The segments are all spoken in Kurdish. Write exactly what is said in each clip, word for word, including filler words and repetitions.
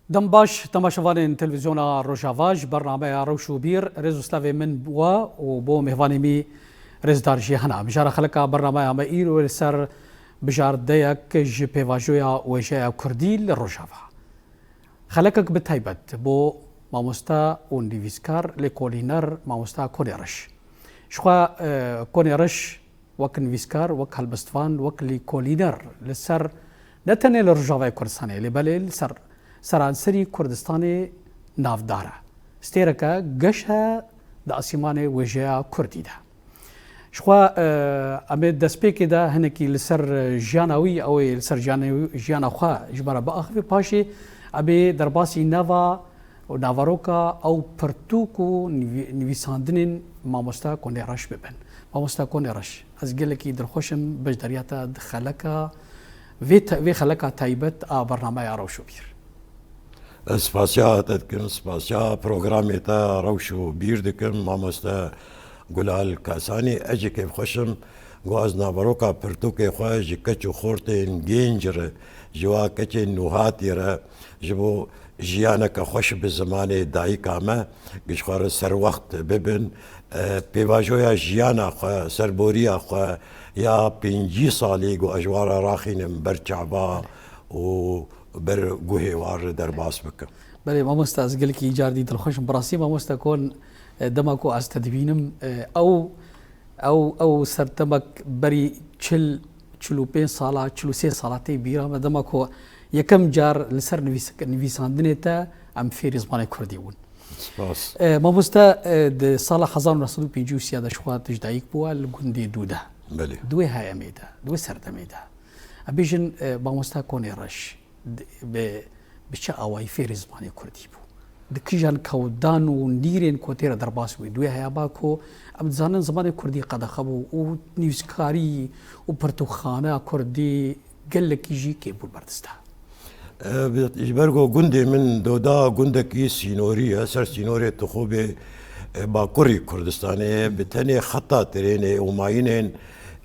Dem baş, temaşevanên televîzyona Rojava, ji bernameya Rewş û Bîr, rêz û slavê min bo we û bo mêvanê me rêzdar jî hene. Mijara xeleka bernameya me îro li ser bijardeyek ji pêvajoya wêjeya kurdî li Rojava. Xelekek bi taybet bo mamoste û nivîskar, lêkolîner, mamoste Konê Reş. Ji xwe, e, Konê Reş wek nivîskar, wek helbestvan, wek lêkolîner li ser ne tenê li Rojavayê Kurdistanê, lê belê li ser seranserî Kurdistanê navdar e. Stêreke geş e di asîmanê wêjeya kurdî de. Ji xwe, e, em ê destpêkê de hinekî li ser, e, jiyana wî, ew ê li ser jiyana wî, jiyana xwe ji me re biaxivê, paşê em ê derbasî nava û naveroka ew pirtûk û nivî-, nivîsandinên mamoste Konê Reş bibin. Mamoste Konê Reş, ez gelekî dilxweş im beşdariya te di xeleka, vê te-, vê xeleka taybet a bernameya Rewş û Bîr. Ez spasiya te dikim, spasiya programê te Rewş û Bîr dikim, mamoste Gulal Kasanî. Ez jî kêfxweş im ku ez naveroka pirtûkê xwe ji keç û xortên gênc re, ji wa keçên nûhatî re, ji bo jiyaneke xweş bi zimanê dayika me, ji xwe re serwext bibin. E, pêvajoya jiyana xwe, serboriya xwe ya pêncî salî ku ez ji wan re raxînim ber çava û ber guhê wan re derbas bikim. Belê, mamoste, ez gelekî carî dilxweş im. Bi rastî, mamoste Kon, e, dema ku ez te dibînim, e, ew, ew, ew serdemek berî çil, çil û pênc sala, çil û sê sala tê bîra me, dema ku yekem car li ser nivîs-, nivîsandinê te em fêrî zimanê kurdî bûn. Spas. E, mamoste, e, di sala hezar û neh sed û pêncî û sê de ji xwe tu ji dayik bû, li gundê Dûde. Belê. Di wê heyemê de, di wê serdemê de. Em bêjin, e, mamoste Konê Reş, di, bi, bi çi awayî fêrê zimanê kurdî bû? Di kîjan kewdan û nîrên ku tê re derbas bû? Di wê heyama ku em dizanin zimanê kurdî qedexe bû û nivîskarî û pirtûkxaneya kurdî gelekî jî kêmbûn berdist e. E, bi, ji ber ku gundê min Doda gundekî sînorî ye, ser sînorê Tixûbê, e, bakurî Kurdistanê ye, bi tenê xeta trênê û mayînên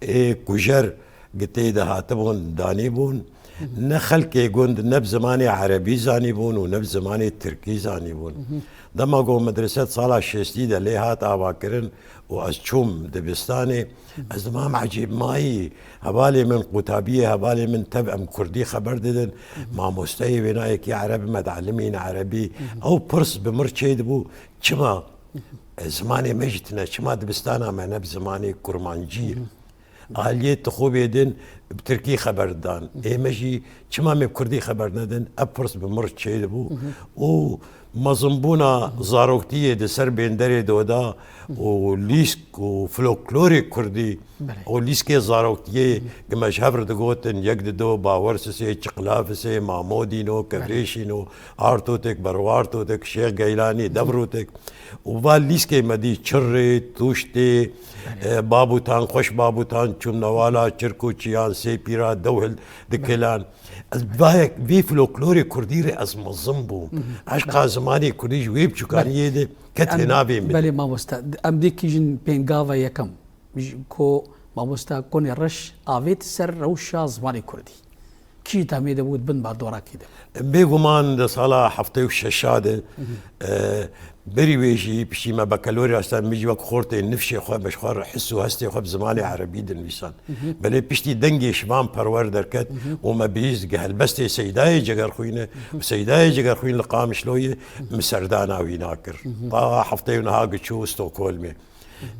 ê kujer gi tê de hatibûn, danîbûn. Hı hı. Ne xelkê gund ne bi zimanê erebî zanîbûn û ne bi zimanê tirkî zanîbûn. Hı hı. Dema ku medrese di sala şêstî de lê hat avakirin û ez çûm dibistanê, hı hı, ez dimam ecêb mayî, hevalê min qutabiyê, hevalê min tev em kurdî xeber didin, hı hı, mamosteyê wêna yekî ereb me dielîmîn erebî. Hı hı. Ew pirs bi mir çêdibû, çima, hı hı, e, zimanê me jî tune, çima dibistana me ne bi zimanê kurmancî? Hı hı. Aliyê Tixûbê din bi tirkî xeber didan. Ê me jî çima me bi kurdî xeber nedin? Ev pirs bi mir çêdibû. Hı hı. Û mezinbûna, hı hı, zaroktiyê di ser bênderê Doda, hı hı, û lîsk û folklorê kurdî, belê, û lîskê zaroktiyê, hı hı, ki me ji hev re digotin, yek dido, Bawer Sisê, Çiqla Fisê, Mamo Dîno, belê, Kevrê Şîno, Artotek, Berwartotek, Şêx Geylanî, hı hı, Devrotek. Û va lîskê me dî Çirrê, Tûştê, belê, e, Babûtan, Xweş Babûtan, Çûm Newala, Çirk û Çiyan, Sê Pîra, Dewhil, Dikilan. Belê. Ez vayek, vê folklorê kurdî re ez mezin bûm. Hı hı. Eşqa, belê, zimanê kurdî ji wê biçûkaniyê, belê, de ket, em, hênavê min. Belê mamoste, em dê kîjin pêngava yekem, ji, ku mamoste Konê Reş avêt ser rewşa zimanê kurdî. Kî temê de bû, di bin bardorakî de? Bêguman di sala heftê û şeş de, hı hı, e, berî wê jî piştî me bekalorya, min jî wek xortê nifşê xwe, me ji xwe re his û hestê xwe bi zimanê erebî dinivîsan. Hı hı. Belê piştî dengê Şivan Perwer derket, hı hı, û me bihîst gi helbestê Seydayê Cegerxwîn e, hı hı, û Seydayê Cegerxwîn li Qamişloyê, hı hı, min serdana wî nakir. Hı hı. Ta heftê û neh gi çû Stockholmê.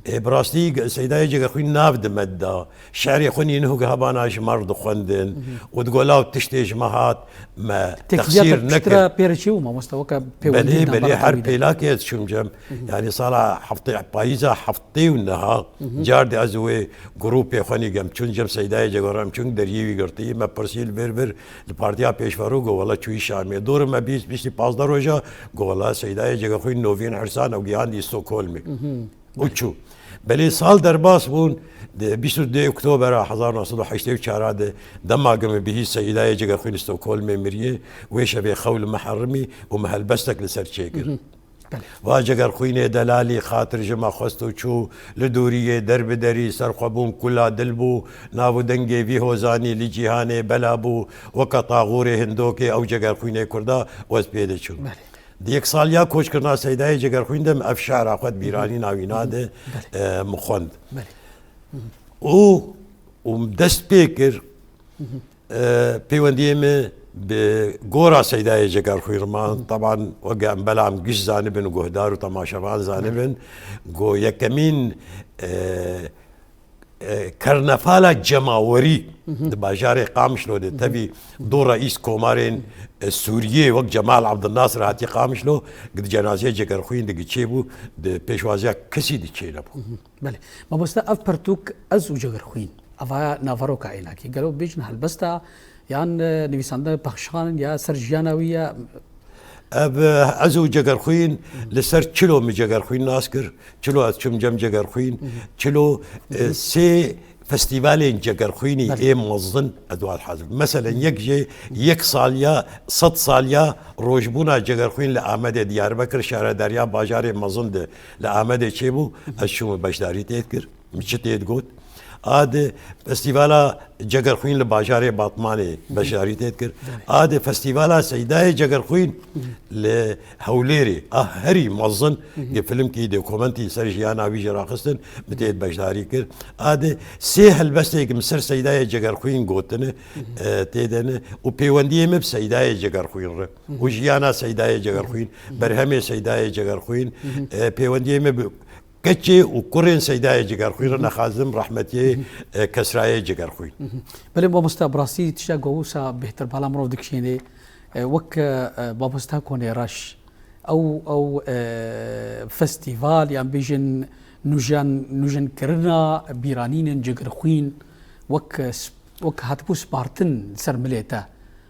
Ê, bi rastî, Seydayê Cegerxwîn nav di me da. Şerê xwe nî niho hebana ji me re dixwendin. Hı hı. Û digo, law tiştê ji me hat, me texsîr nekir. Pêre çi bû mamoste, weke pêwendî. Belê, belê, her pêlakê ez çûm cem. Hı hı. Yani sala heftê, payîza heftê û neha, hı hı, car de ez wê grûpê xwe nî gem. Çûn cem Seydayê Cegerxwîn, çûn deriyê wî girtî. Me pirsî li vir vir, li partiya pêşverû, go, wela çûyî Şamê. Dor me bîst, bîst û pazdeh roja, go, wela Seydayê Cegerxwîn novîn ersan ew gihandî Stockholmê. Hı hı. Û çû. Belê sal derbas bûn, di bîst û duyê Oktobera hezar û neh sed û heştê û çar de dema ge min bihîst Seydayê Cegerxwîn li Stockholmê miriye, wê şevê xew li me herimî û me helbestek li ser çêkir. Hı hı. Belê. Va Cegerxwînê delalî, xatir ji me xwest û çû, li dûriyê der bi derî, ser xwe bûn kula dil bû, nav û dengê vî hozanî li cîhanê bela bû, weke taxûrê hindokê ew Cegerxwînê Kurda wez pê diçûn. Belê. Di yek saliya koçkirina Seydayê Cegerxwîn de min ev şi'ra xwe di bîranîna wîna de, Belê. e, min xwend. Belê. Û, û min dest pê kir, e, pêwendiyê min bi gora Seydayê Cegerxwîn re man, teban weke em belam giş zanibin û guhdar û temaşevan zanibin, ku yekemîn, e, e, karnefala cemawerî di bajarê Qamişlo de tevî du reîs komarên, e, Sûriyê wek Cemal Abdulnasir hatiye Qamişlo, di cenazeyê Cegerxwîn de çêbû, di pêşwaziya kesî de çênebû. Belê. Mamoste, ev pirtûk Ez û Cegerxwîn, eva naveroka ênakî. Gelo bêjin helbesta yan, e, nivîsandina pexşan ya ser jiyana wî ya? Ev, e, Ez û Cegerxwîn, li ser çilo min Cegerxwîn nas kir. Çilo ez çûm cem Cegerxwîn. Çilo, e, sê festîvalên Cegerxwînî Belê. ê mezin ez wan hazir. Meselen, yek jê yek saliya, sed saliya rojbûna Cegerxwîn li Amedê, Diyarbekir, şaredariya bajarê mezin de li Amedê çêbû. Ez çûm beşdarî tê dikir. Min çi tê digot? A di festîvala Cegerxwîn li bajarê Batmanê beşdarî tê dikir. A di festîvala Seydayê Cegerxwîn li Hewlêrê, a herî mezin, yê filmkî dokumentî ser jiyana wî jî raxistin, min tê beşdarî kir. A di sê helbestê ku min ser Seydayê Cegerxwîn gotine, e, tê de ne û pêwendiyê min bi Seydayê Cegerxwîn re û jiyana Seydayê Cegerxwîn, berhemê Seydayê Cegerxwîn, e, pêwendiyê min bi Keçê û kurên Seydayê Cigerxwîn re nexazim rehmetiyê, e, Kesrayê Cigerxwîn. Belê mamosta, bi rastî tişta ku wisa bêhtir bala mirov dikişînê, e, wek, e, mamosta Konê Reş, ew, ew, e, festîval yan bêjin nûjen-, nûjenkirina bîranînên Cigerxwîn wek, e, sp-, wek hatibû spartin ser milê te.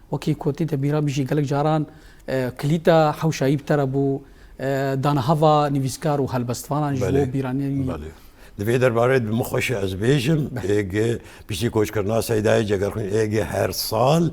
Wekî ku tê te bîra min jî gelek caran, e, kilîta hewşayî bi te re bû, e, dana heva nivîskar û helbestvanan ji bo Belê, bîranî. belê. Di vê derbarê de min xweş e ez bêjim, Belê. êge piştî koçkirina Seydayê Cegerxwîn êge her sal,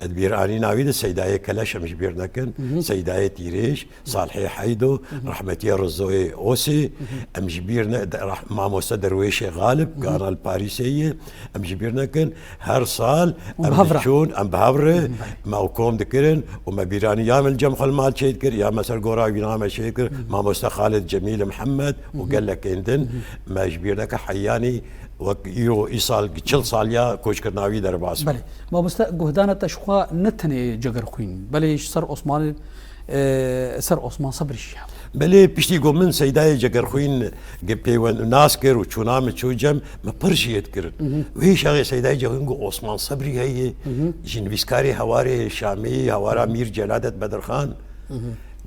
e, di bîranîna wî de Seydayê Keleş em ji bîr nekin, Seydayê Tîrêj, Salihê Heydo, rehmetiyê Rizoyê Osê, em ji bîr ne, de-, rah-, mamoste Derwêşê Xalib, kana li Parîsê ye, em ji bîr nekin. Her sal Û em bi hev re. diçûn, em bi hev re, me ew kom dikirin û me bîranî ya min cem xwe li mal çêdikir, ya me ser gora wîna me çêdikir, mamoste Xalid Cemîl Mihemed û gelekên din, me ji bîr neke heyanî wek îro îsal çil saliya koçkirina wî derbas bû. Belê. Mamoste, guhdana te ji xwe ne tenê Cegerxwîn, belê ji ser Osmanê, e, ser Osman Sebrî jî hebû. Belê, piştî ku min Seydayê Cegerxwîn gi pêwend nas kir û çûna min çû cem, min pir jiyê dikirin. Wê şaxê Seydayê Cegerxwîn ku Osman Sebrî heye, ji nivîskarê hewarê Şamî, hewara Mîr Celadet Bedirxan.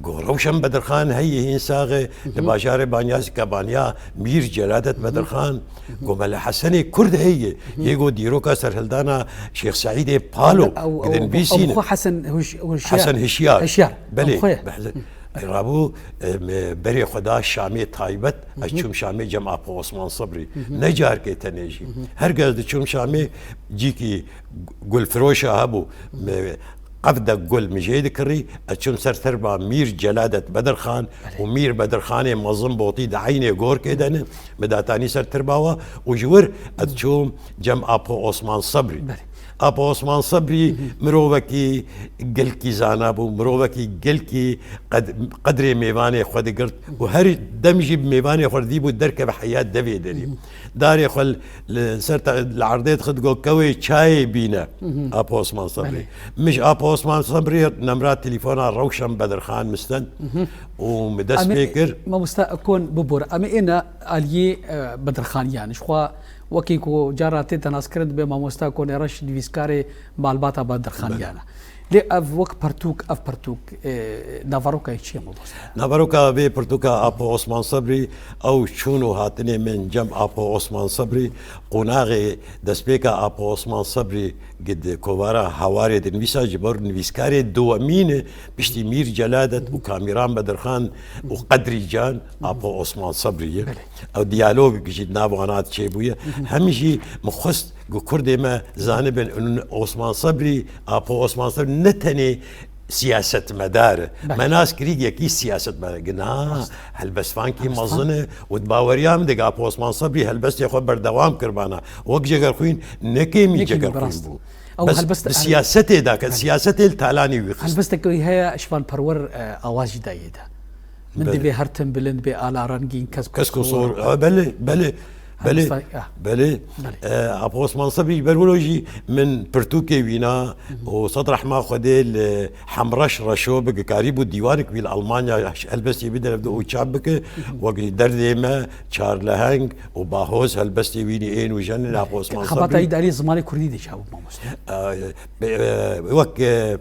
Go Rewşen Bedirxan heye hîn saxe, li bajarê Banyasî Kebaniya Mîr Celadet Bedirxan. Go Mele Hesenê Kurd heye, yê go dîroka serhildana Şêx Seîdê Palo, Ew, ew, gidin ew, bîsîne. ew xwe Hesen Huş-, Huşyar. Hesen Hişyar. Hişyar. Belê. Ew xwe ye. Be-, rabû, e, me berê xwe da Şamê taybet, ez çûm Şamê cem Apo Osman Sebrî. Ne carkê tenê jî. Her kes diçûm Şamê cîkî gulfiroşa hebû. Me qevdek gul min jê dikirî, ez çûm ser tirba Mîr Celadet Bedirxan û Mîr Bedirxanê mezin botî di eynê gorkê de ne, min datanî ser tirba wa û ji wir ez çûm cem Apo Osman Sebrî. Belê. Apo Osman Sebrî mirovekî gelkî zana bû, mirovekî gelkî qed-, qedrê mêvanê xwe digirt û her dem jî bi mêvanê xwe re dî bû derkeve heya devê derî. Darê xwe li ser te-, li erdê dixist, got, "Kewê çayê bîne." Apo Osman Sebrî. Belê. Min ji Apo Osman Sebrî nemra telefona Rewşen Bedirxan min stend û min dest Em ê, pê kir. Mamosta Kon bibor, em ê êne aliyê, e, Bedirxaniyan. Ji xwe wekî ku cara tê te naskirin dibe mamosta Konê Reş nivîskarê malbata Bedirxaniyan e. Belê. Lê ev wek pirtûk, ev pirtûk, e, naveroka çi ye mamosta? Naveroka vê pirtûka Apo Osman Sebrî, ew çûn û hatinê min cem Apo Osman Sebrî, qonaxê destpêka Apo Osman Sebrî gi di kovara Hawarê dinivîsa ji ber nivîskarê dowemîn e, piştî Mîr Celadet û Kamîran Bedirxan û Qedrî Can, Apo Osman Sebrî ye. Belê. Ew diyalog jî di nav wana de çêbûye. Hem jî min xwest ku kurdê me zanibin, Osman Sebrî, Apo Osman Sebrî ne tenê siyasetmedar e. Belê. Me nas kirî yekî siyasetmedar. Gina, helbestvankî mezin e û di baweriya min de Apo Osman Sebrî helbestê xwe berdewam kiribana. Wek Cegerxwîn ne kêmî Cegerxwîn bû. Ew Bes helbest-, bi hel-, siyasetê dake, belê, siyasetê li talanî wî xist. Helbestek wî heye, Şivan Perwer, e, awa jî dayê de. Min Belê. divê her tim bilind bê, ala rengîn, kesk û Kesk û sor. sor. Ha, belê, belê, belê, Helbesta-, ah. belê. Belê. E, Apo Osman Sebrî ji ber wilo jî min pirtûkê wîna û sed rehma Xwedê li Hemreş Reşo bi gikarî bû dîwanek wî li Almanya helbestê wî derevde û çap bike. Wek derdê me, çarleheng û bahoz helbestê wî nî ên û jenin Apo Osman Xebata Sebrî. Îdarî zimanê kurdî de çawa bû, mamoste? E, be-, e, wek, e,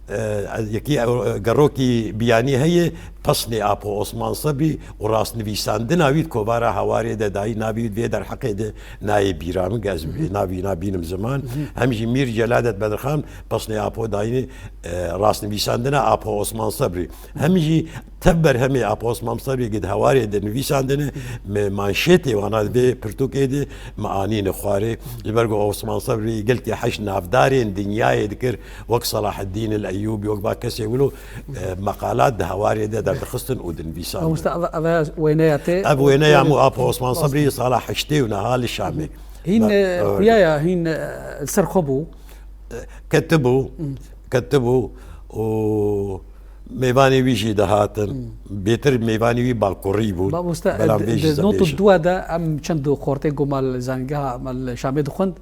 e, yekî, e, gerokî biyanî heye, pesnê Apo Osman Sebrî û rastnivîsandina wî di kovara Hawarê de dayî, navê wî di vê derheqê de nayê bîra min, ez navî nabînim ziman. Hem jî Mîr Celadet Bedirxan pesnê Apo dayînê, e, rastnivîsandina Apo Osman Sebrî. Hem jî tev berhemê Apo Osman Sebrî di Hawarê de nivîsandine, me manşetê wana di vê pirtûkê de me anîne xwarê. Ji ber ku Osman Sebrî gelkî heş navdarên dinyayê dikir, wek Selaheddîn el Eyûbî, wek va kesê wilo, e, meqalat di Hawarê de derdixistin û dinivîsandin. Mamoste, eve, eve wêneya te Ev wêneya min û Apo Osman Sebrî sala heştê û neha li Şamê. Hîn, Me-, e, e, xuya ya, hîn, e, li ser xwe bû. Ketibû, ketibû û mêvanê wî jî dihatin. Bêtir mêvanê wî bakurî bûn. Mamoste, Belam vê jî di not û dua de em çend xortê ku me li zanîngeha me li Şamê dixwend,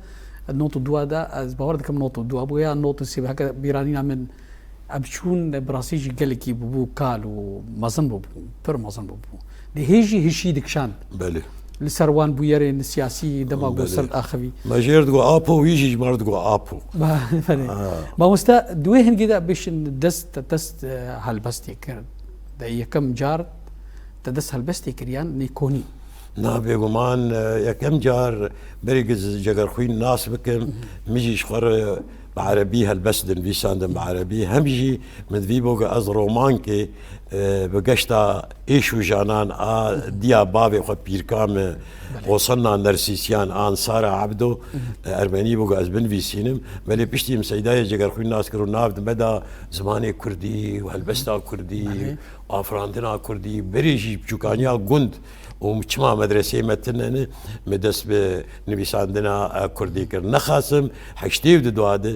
not û dua de, ez bawer dikim not û dua bû ya not û sê, heke bîranîna min, em çûn, bi rastî jî gelekî bûbû kal û mezin bûbû, pir mezin bûbû. Di hê jî hişî dikişand. Belê. Li ser wan bûyerên siyasî dema ku Belê. ser axivî. Me jê re digot Apo, wî jî ji me re digot Apo. Ba-, belê. Ha. Mamoste, di wê hingê de bêjin dest, te dest, e, helbestê kir. De yekem car te dest helbestê kir yan nêkonî? Na, bêguman, e, yekem car berî ku ez Cegerxwîn nas bikim, min jî ji xwe re bi erebî helbest dinivîsandin bi erebî. Hem jî min divî bo ku ez romankê, e, bi geşta êş û janan a diya bavê xwe pîrka me, Belê. Hosanna Nersîsyan an Sara Ebdo, e, ermenî bû ku ez binivîsînim. Belê piştî min Seydayê Cegerxwîn nas kir û nav di me da zimanê kurdî û helbesta kurdî, Belê. afirandina kurdî, berê jî biçûkaniya gund û çima medreseyê me tune ne, me dest bi nivîsandina, e, kurdî kir. Nexasim heştê û du dua de,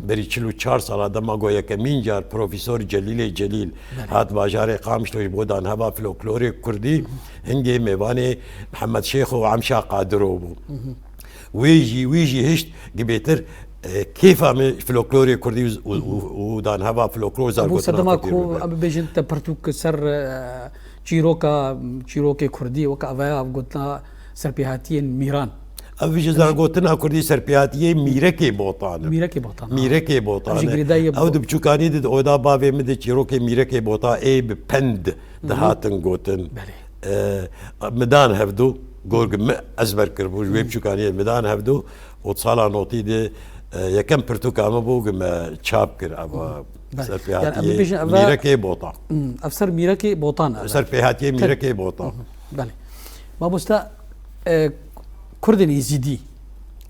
berî çil û çar sala dema ku yekemîn car Profesor Celîlê Celîl Belê. hat bajarê Qamişlo ji bo danheva folklorê kurdî, hingê mêvanê Mihemed Şêxo û Emşa Qadiro bû. Wê jî, wî jî hişt gi bêtir, e, kêfa min folklorê kurdî û, û, û, û danheva folklor û Bû ser zargotina dema kurdî ku bibe. em bibêjin te pirtûk ser, e, çîroka, çîrokê kurdî, weke aveya gotina serpêhatiyên mîran. Ev ji zargotina kurdî serpêhatiyê Mîrekê Botan e. Mîrekê Botan, ha. Mîrekê Botan Ev jî e. girêdayî Ew bû. di biçûkanî de di oda bavê min de çîrokê Mîrekê Bota ê bi pend dihatin gotin. Belê. E, min dan hevdu, gor ku min ezber kiribû, ji wê biçûkaniyê min dan hevdu û di sala notî de, e, yekem pirtûka min bû ku me çap kir, eva Belê. serpêhatiyê Yani, bibêjin, eva Mîrekê Bota. Hmm, ev ser Mîrekê Botan e. Serpêhatiyê Tabii. Mîrekê Bota. Belê. Mamoste, e, Kurdên Êzîdî.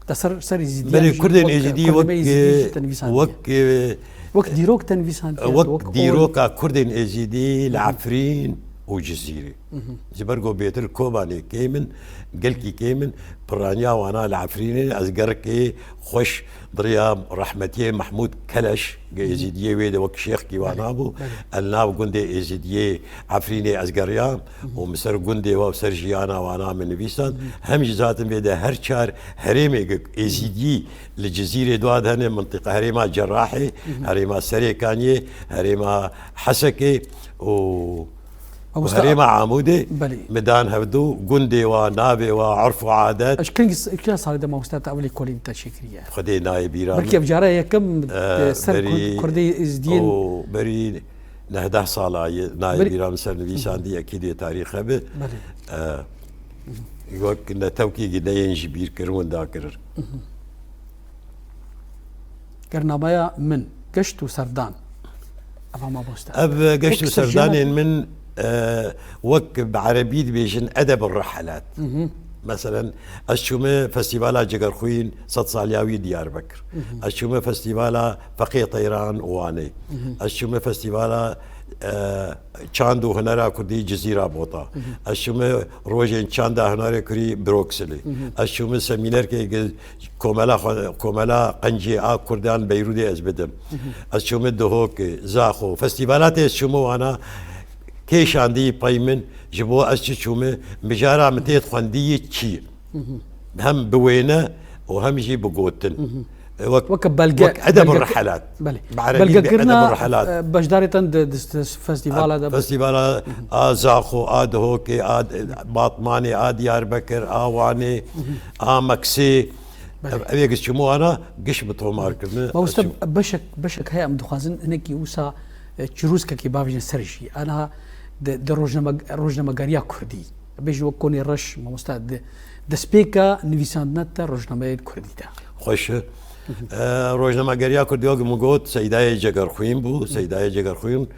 Te ser, ser Êzîdiyan Belê, jî Kurdên wek Êzîdî Kurdên wek, Êzîdî jî e, te nivîsandiye. wek, e, Wek dîrok te nivîsandiye, Wek wek dîroka oxor. Kurdên Êzîdî li Hı hı. Efrîn û Cizîrê. Hı hı. Ji ber ku bêtir Kobanê kêm in, gelkî kêm in, piraniya wana li Efrînê, ez gerikê xweş di riya rehmetiyê Mehmûd Keleş, ge Hı hı. Êzîdiyê wê de wek şêxkî wana Belê, bû, belê. el nav gundê Êzîdiyê Efrînê ez geriyam Hı hı. û min ser gundê we û ser jiyana wana min nivîsand. Hı hı. Hem jî zaten vê de her çar herêmê ge Êzîdî li Cizîrê dua de hene, mintiqa herêma Cerrahê, Hı hı. herêma Serêkaniyê, herêma Hesekê û û Mamoste, herêma Amûdê Belê. min dan hevdu, gundê wa, navê wa, urf û adet. Ez kengî s-, kira salê de mamoste te ev lêkolîn te çêkiriye? Xwedê nayê bîra min. Belkî ev cara yekem, Eh, e, ser berî Kurd-, Kurdê Êzidiyên û berî neh deh sala ye, nayê Berî bîra min ser nivîsandî, ekîdê tarîxe bi. Belê. Eh, wek netewkî gineyên ji bîr kirin winda kirin. Gernameya min, geşt û serdan. Eva mamoste. Ev geşt Wek û serjema serdanên min, e, wek bi erebî dibêjin edeb û rehelat. Mhm. Meselen, ez çûme festîvala Cegerxwîn sed saliya wî Diyarbekir. Ez çûme festîvala Feqê Teyran û Wanê. Ez çûme festîvala, e, çand û hunera kurdî Cizîra Bota. Ez çûme rojên çanda hunerê kurdî Brokselê. Ez çûme semînerkê gi-, komela xwe, komela qencê a kurdan Beyrûdê ez bidim. Ez çûme Duhokê, Zaxo. Festîvala tê ez çûme wana kêşandî pey min, ji bo ez çi çûme, mijara min tê xwendiyê çi ye. Hem bi wêne û hem jî bi gotin. E, wek, Weke belge, wek edeb û belge, rihelat. Belê. Bi erebî belge bi kirina, edeb û rihelat. E, beşdarê te di, di, di festîvala de. Festîvala a Zaxo, a Dihokê, a Batmanê, a Diyarbekir, a Wanê, a Meksê. Belê. Ev, ev yek ji çûme wana giş bi tomar kirine. Mamoste, beşek, beşek heye em dixwazin hinekî wisa, e, çirûskekî bavêjin ser jî. Aniha di, di rojname-, rojnamegeriya kurdî. Bêjin wek Konê Reş, mamoste, di, destpêka nivîsandina te rojnameyên kurdî de. Xweş e. E, rojnamegeriya kurdî wek min got, Seydayê Cegerxwîn bû. Seydayê Cegerxwîn,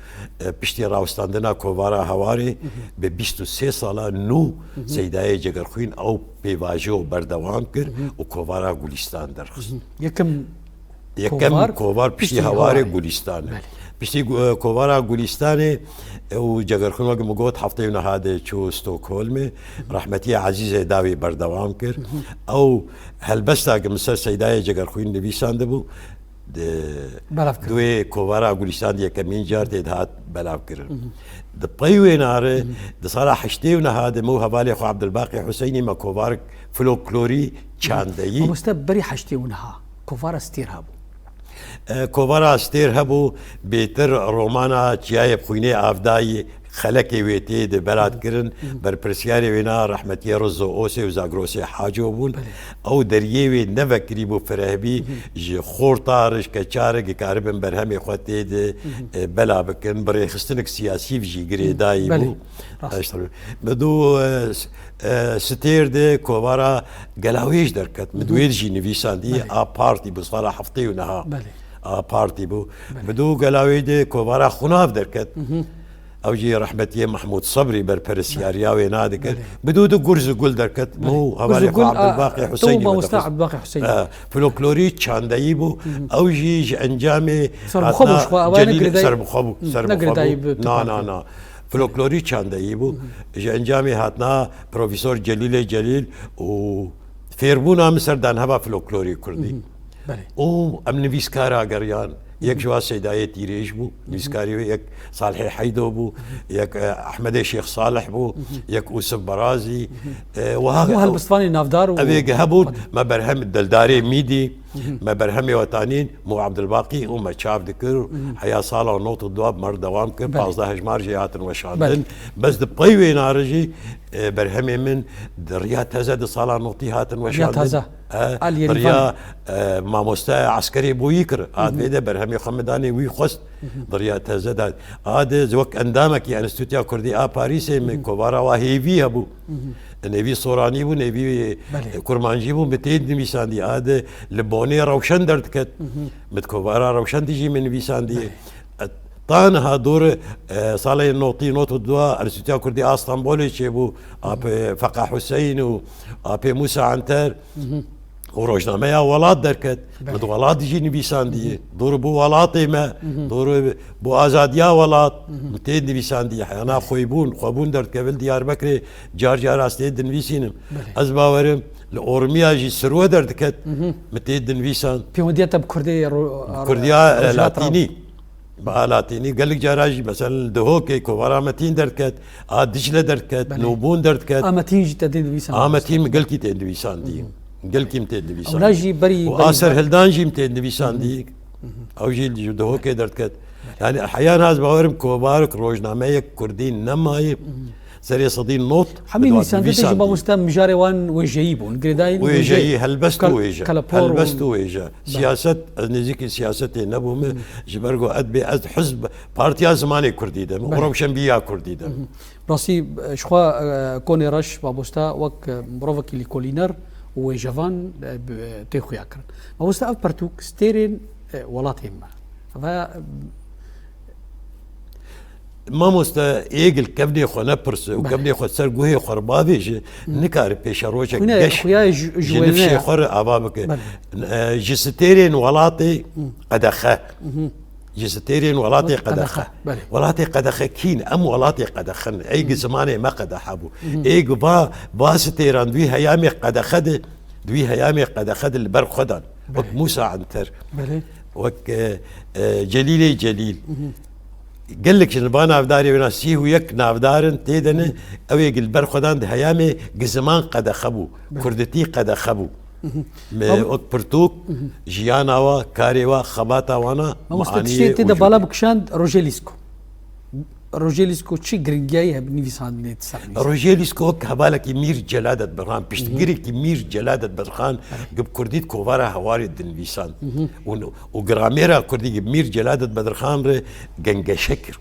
e, piştî rawestandina kovara Hewarê bi bîst û sê sala nû Seydayê Cegerxwîn ew pêvajo berdewam kir û kovara Gulîstan derxist. Yekem Yekem kovar, kovar piştî piştî Hewarê Hewarê. Gulîstan e. Belê. Piştî gu-, e, kovara Gulîstanê, e, û Cegerxwîn wek min got heftê û neha de çû Stockholmê. Rehmetiyê Ezîzê dawî berdewam kir. Ew helbesta ki min ser Seydayê Cegerxwîn nivîsandibû, di Belav kir. Duê kovara Gulîstan di yekemîn car tê dihat belav kirin. Di pey wê nare, di sala heştê û neha de min û hevalê xwe Abdulbaqî Huseynî me kovarek folklorî çandeyî. Mamoste, berî heştê û neha kovara Stêr hebû. E, kovara Stêr hebû, bêtir romana Çiyayê Bixwînê Avdayî, xelekê wê tê de belat kirin, berpirsiyarê wê na rehmetiyê Rizo Osê û Zagrosê Haco bûn. Belê. Ew deriyê wê nevekirî bû firehbî, ji xorta re, ji keçare dikaribin berhemê xwe tê de, e, bela bikin, bi rêxistinek siyasî jî girêdayî Belê. Bû. Rast. Eşter. Bi dû, e, s-, e, Stêr de kovara Gelawêj derket. Bi dû wê jî nivîsandî Belê. A partî bû sala heftê û neha. Belê. A partî bû. Belê. Bi dû Gelawêj de kovara Xunav derket. Ew jî rehmetiyê Mehmûd Sebrî berperestiyariya wê nadikir. Belê. Bi dû de Gurz û Gul derket. Belê. Mû Gurz û hevalê xwe Gul, a, Abdulbaqî ew Huseynî mamoste Abdulbaqî Huseynî. E, folklorî çandeyî bû. Ew jî ji encamê Serbixwe bû, hatina xwe, ew ne Celîlê girêdayî, serbixwe bû, ne serbixwe girêdayî bû. Bi na, na, na. Folklorî çandeyî bû. Ji encamê hatina Profesor Celîlê Celîl û fêrbûna min ser danheva folklorî kurdî. Belê. Û em nivîskara geriyan. Yek ji wa Seydayê Tîrêj bû, nivîskarê wê, yek Salihê Heydo bû, yek, e, Ehmedê Şêx Salih bû, yek Ûsif Barazî, e, wiha Hemû helbestvanê navdar û evê ge hebûn, me berhem Dildarê Mîdî, me berhemê wetanîn, Mo Abdulbaqî û me çav dikir, heya sala nod û dua bi me re dewam kir, Belê. Pazdeh hejmar jê hatin weşandin. Belê. Bes di pey wê nare jî, e, berhemê min di riya teze di sala notî hatin Riya weşandin. Taze. E, Aliyê bi riya, Rîvan. E, mamoste Eskerê Boyî kir. A vê de berhemê xwe min danê wî xwest. Bi riya teze de. A de wek endamekî Enstîtuya Kurdî a Parîsê min kovara wa hêvî hebû. Nêvî Soranî bû, nêvî, Belê. E, Kurmancî bû, min tê dinivîsandî. A de li Bonê Rewşen derdiket. Min di kovara Rewşen de jî min nivîsandî. Belê. E, ta niha dor, e, salê notî, nod û dua Enstîtuya Kurdî a Stenbolê çêbû. Apê Feqa Huseyn û Apê Mûsa Anter û rojnameya Welat derket. Belê. Min di Welat jî nivîsandiye. Dor bû welatê me, dor bû azadiya Welat. Min tê nivîsandiye. Heyana xwebûn, xwebûn derdikevin Diyarbekirê car car ez tê dinivîsînim. Belê. Ez bawerim li Ormiya jî Sirwe derdiket. Min tê dinivîsan. Pêwendiya te bi Kurdê ro-, Kurdiya, e, Rojhilata Latînî. Bi a Latînî gelek cara jî, mesela li Dihokê kovara Metîn derdiket, a Dicle derdiket, Belê. Nûbûn derdiket. A Metîn jî te dê nivîsan. A Metîn min gelkî tê nivîsandî. Gelkî min tê nivîsandî. Ewla jî berî, Û berî a Ser Hildan jî min tê nivîsandî. Ew jî ji Dihokê derdiket. Yani heya niha ez bawerim kovarek rojnameyek Kurdî nemaye. Serê sedî nod Hemî bi nivîsandin tê jî nivîsandî. Mamoste mijarê wan wêjeyî bûn. Girêdayî Wêjeyî, wêje-, helbest û kal-, wêje. Kalepor û Helbest û wêje. Belê. Siyaset, ez nêzîkî siyasetê nebûme. Ji ber ku ez bê, ez hizb, partiya zimanê kurdî de me. Belê. Û rewşenbîya kurdî de me. Rastî, ji xwe, e, Konê Reş, mamoste, wek, e, mirovekî lîkolîner û wêjevan, e, bi, e, tê xuya kirin. Mamoste, ev pertûk stêrên, e, welatên me. Ve, e, Mamoste, êgil kevnê xwe nepirse û Belê. kevnê xwe ser guhê xwe re bavêje, nikare pêşerojek Xwîna-, geş xuya ji, ji ji wêne nifşê ya. xwe re ava bike. Belê. E, ji stêrên welatê qedexe. Ji stêrên welatê Qedexe. qedexe. Belê. Welatê qedexe kîn? Em welatê qedexe ne. Êg zimanê me qedexe bû. Êg va, va stêran di wî heyamê qedexe de, di wî heyamê qedexe de li ber xwe dan. Wek Belê. Musa Enter. Belê. Wek, e, e, Celîlê Celîl. Gelek ji va navdarê wêna sî û yek navdar in, tê de ne, ew ê gi li ber xwe dan di heyamê gi ziman qedexe bû, Belê. kurditî qedexe bû. Me Ab- wek pirtûk, jiyana wa, karê wa, xebata wana, Mamoste, meaniyê tiştê tê û de ji bala bikişand Roger Lîsko. Roger Lîsko çi giringiyayî hebe nivîsandinê di ser nivîsandinê? Roger Lîsko wek hevalekî Mîr Celadet Birhan, piştgirêkî Mîr Celadet Birhan, Evet. gi bi kurdî di kovara Hewarê dinivîsand. Û, û gramêra kurdî gi Mîr Celadet Bedirxan re gengeşe kir.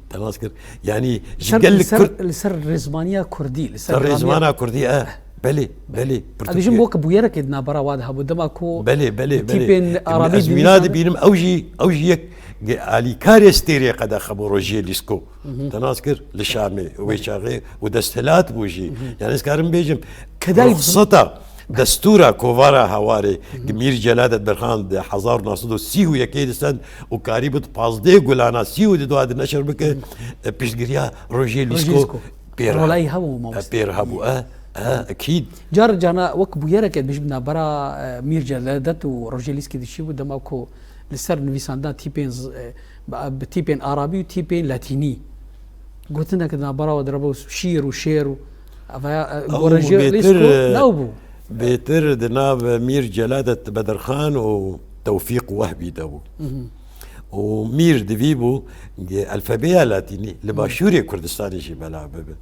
Te nas kir. Yanî ji Ser, gel li li ser, Kurd li ser rêzmaniya kurdî, li ser ser rêzmaniya rêzmana kurdî, e, belê, belê. Em dibêjin pirtûkê. Wek bûyerekê di navbera wa de hebû. Dema ku Belê, belê, bi belê. tîpên Em, arabî ez wîna dinivîsandin. dibînim, ew jî, ew jî yek ge-, alîkarê stêrê qedexe bû Roger Lîsko. Te nas kir li Şamê, wê çaxê û desthilat bû jî. Yani ez karim bêjim, Kedayî ruxseta destûra kovara Hewarê, Mîr Celadet Birhan di hezar û neh sed û sî û yekê de send û karî bû di pazdeh gulana sî û du de neşir bike, e, piştgiriya Roger Lîsko Lîsko. pêr Rolayî hebû. hebû, mamoste. E, pêr hebû, e, e, ekîd. Car cana wek bûyereke dibêjim navbera, e, Mîr Celadet û Roger Lîskî de çi bû, dema ku li ser nivîsandina tîpên z-, e, bi, bi tîpên arabî û tîpên latînî. Gotinek di navbera we de re bû şîr û şêr û eva, e, Ew gore jî bêtir, Lîsko e, ne bû. bêtir di nav Mîr Celadet Bedirxan û Tewfîq Wehbî de bû. Û Mîr di vî bû, ge-, elfebeya latînî li başûrê Kurdistanê jî belav bibe.